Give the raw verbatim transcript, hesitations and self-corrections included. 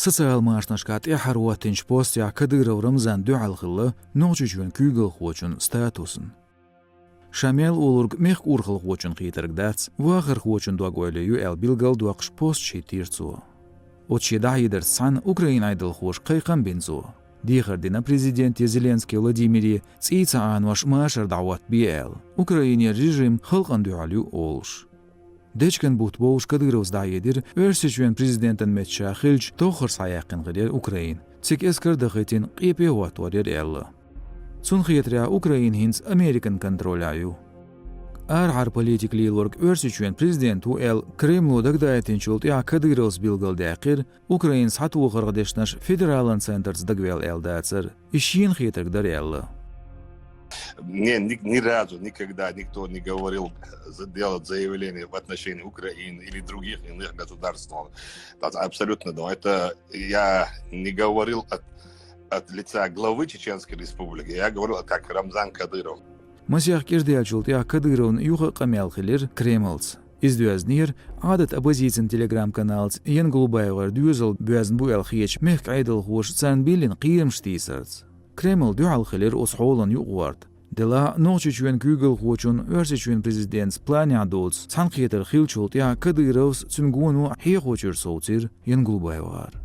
Социал машанашкахь тӀаьххьара хӀоттийначу постехь Кадыров Рамзана дуьхьал хилла Нохчийчоьнан куьйгалхочун статусна. Ша мел олург мехкан урхалхочунна хетарг дац, вахархочун дог-ойла ю аьлла билгалдоккхуш пост хӀиттийра цо. Оцу шен дӀахьедарца цхьаьна Украинан Ӏедалхоша кхайкхам а бина цо. Дехар дина президенте Зеленский Владимире цӀий ца Ӏанош машар дӀахӀоттабе аьлла, Украинера режим халкъана дуьхьал ю олуш. Дечкен бутт бовлуш Кадыровс дӀахьедира Оьрсийчоьнан президентан метта ша хилча тоххара схьаяьккхина хир яра Украина, цига эскар дахийтина къепе хӀоттор яра аьлла. Цунна хетарехь, Украина хӀинца Американ контролехь ю. Арахьара политика лелорг Оьрсийчоьнан президент ву аьлла Кремло дагадайтинчул тӀаьхьа Кадыровс билгалдаьккхира, Украинан схьатохарх дешнаш федералан центрца дагаваьлла аьлла дацара, и шена хетарг дара аьлла. Мне ни, ни разу никогда никто не говорил за- делать заявление в отношении Украины или других иных государств. Это абсолютно, да, это я не говорил от, от лица главы Чеченской Республики, я говорил как Рамзан Кадыров. Масех кӀира даьллачул тӀаьхьа Кадыровна юха а къамел хилира Кремлца. Иза доьзнера Ӏадат оппозицин телеграм-каналца Янголубаевгара доьзал боьзна бу аьлла хетачу мехкан Ӏедалхоша царна биллина кхерамаш тийсарца. Кремль дуьхьал хилира оцу хьолан юкъагӀорта. Делахь а Нохчийчоьнан куьйгалхочун Оьрсийчоьнан президентца планехь доцу цхьаьнакхетар хиллачул тӀаьхьа Кадыровс цуьнан гоно хьехочуьра совцийра Янголубаевгара.